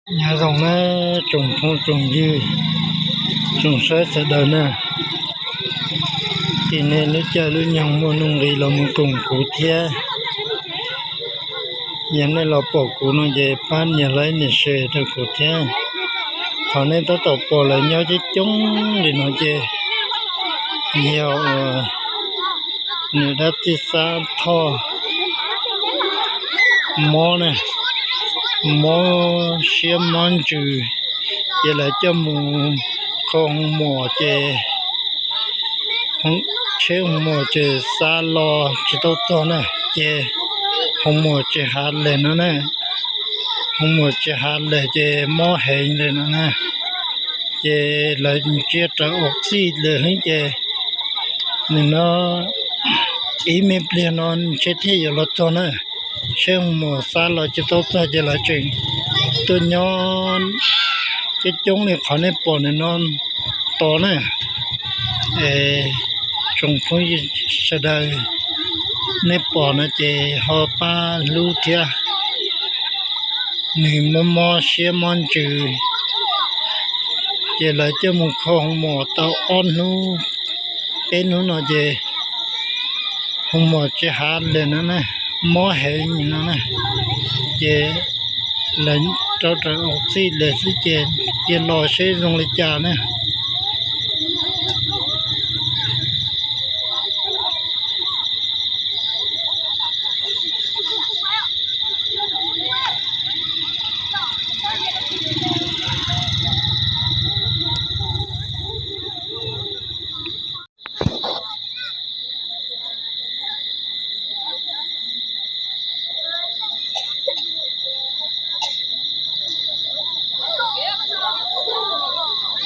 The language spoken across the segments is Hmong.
Nyob zoo na tsoom phooj tsoom ywg, tsoom saib sawv daws na, tsis hais lub caij lub nyoog muaj nuj nqis los mus koom kuv thiab. Yog nej los pom kuv no ces pab nias like nias share rau kuv thiab. Qhov nej tab tom pom lawv nyob coob coob li no ces yog uas nws dab txij Xab Thoj mob na, mob siab mob ntsws, ces lawv coj mus kho hoo mom ces tsheb hoo mom ces xa los tsis tau txog na, ces hoo mom tsis hav lawm no na, hoo mom tsis hav lawm ces mob heev lawm no na, ces lawv ntsia raws ua txij lawm xwb ces nim no ib me pliag no ntshe thiaj yuav los txog na. Tsheb hoo mom xa los tsis tau txog ces lawv tseem tuaj nyob coob coob li qhov nej pom ntawm no tos na. Es tsoom phooj ywg sawv daws, nej pom no ces ho pab hlub thiab. Nws mob mob siab mob ntsws, ces lawv coj mus kho hoo mom tau ob hnub peb hnub no ces hoo mom tsis hav lawm no na, mob heev no na, ces lawv rau raws ua txij lawm xwb ces cia los seb zoo li cas na.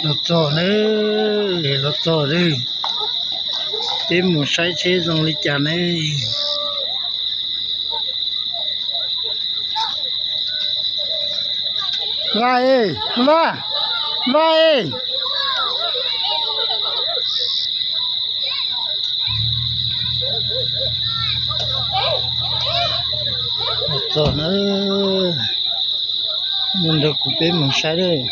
Los txog lawm, los txog lawm. Peb mus saib seb zoo li cas ne. Vaj, vaj, vaj. Txog na, mus nrog kuv peb mus saib lawm.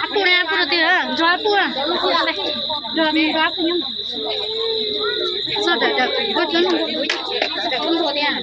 Ab puj ne, ab puj rau tiag, nrog ab puj, nrog, nrog ab puj nyob. Txog dawm dawm kuv koj coj nug, dawm koj ntua tiag.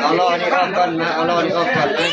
Au los li ob koj na, au los li ob koj na.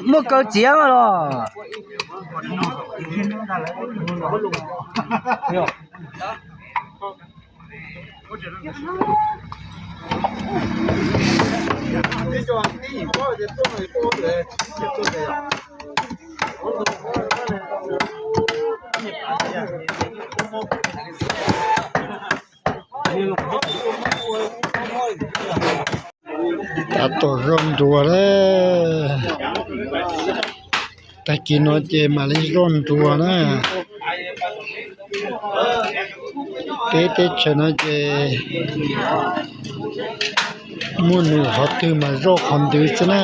Muaj kaw txiav los? Tab tom zoj nruas na. Tag kis no ces mam li zoj nruas na. Peb teb chaws no ces muaj num qhov twg mas zoj qhov ntawd xwb na.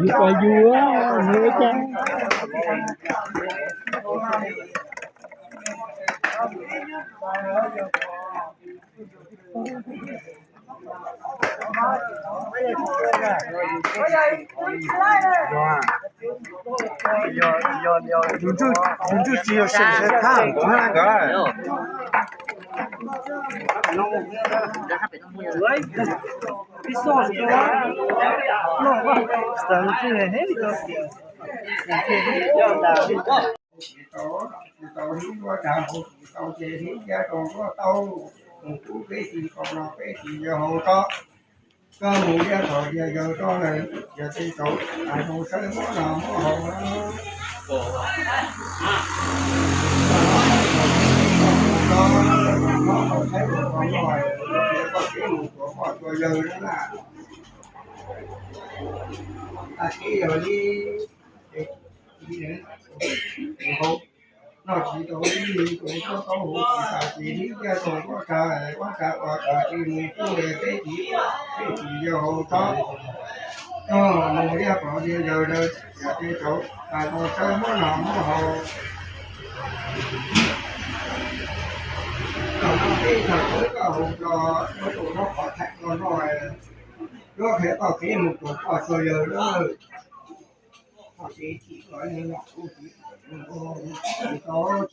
Yus pas yus, yus ua cas? Tus ntsuj tsis yog seem sawv thab nkawd. Tsis tau, tsis tau hlub nruab rag hauv tsis tau ces hlub nruab rag nruab tau. Mus pub peb tsis kom los peb tsis yawg haus tso. Koj mus liab thaum diav yawg tso lawm, yog tej tsaus hais mus sawb muab los muab haus. Koj tsis mus tuav poj tuav yawg na. Tag kis yog li noj tsis tau ib nus tus txob taub hau tsis tas tsis hlib kiag tau nruab rag, nruab rag uas koj tsis mus pub peb tsis, peb tsis yawg haus tso. Koj mus liab thaum diav yawg lawm, yog tej tsaus hais mus sawb muab los muab haus. Koj mus peb thaum koj haus tso, muab tus noj qhov thaiv koj noj, yuav qhia koj kev mus tuav poj tuav yawg lawm. Koj tsis tsim koj niag los kuv tsis tau,